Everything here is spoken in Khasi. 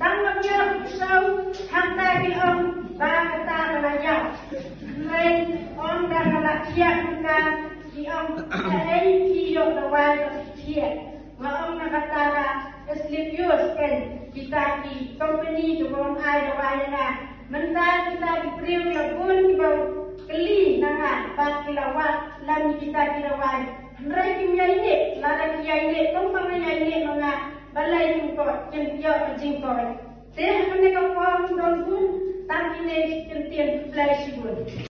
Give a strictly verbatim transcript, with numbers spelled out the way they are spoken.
Tang na biar sau hangta ki ong ba kata ka la ïap. Hynrei ong da ka la thiah hangta ki ong kaei ki ïoh dawai ba ki thiah. Nga ong na kata ka slip use kan kita ki company ki bym ai dawai na. Mynta kita ki briew la bun ki ba kylli na nga ba ki la wad lam kita ki dawai. Hynrei kim ïai ne lada ki ïai ne tang ba nga ïai ne ma nga. Balei kin ko kin ïoh ka jingkoi. Te ha kane ka por don bun tang kine ki ktien khublei shibun.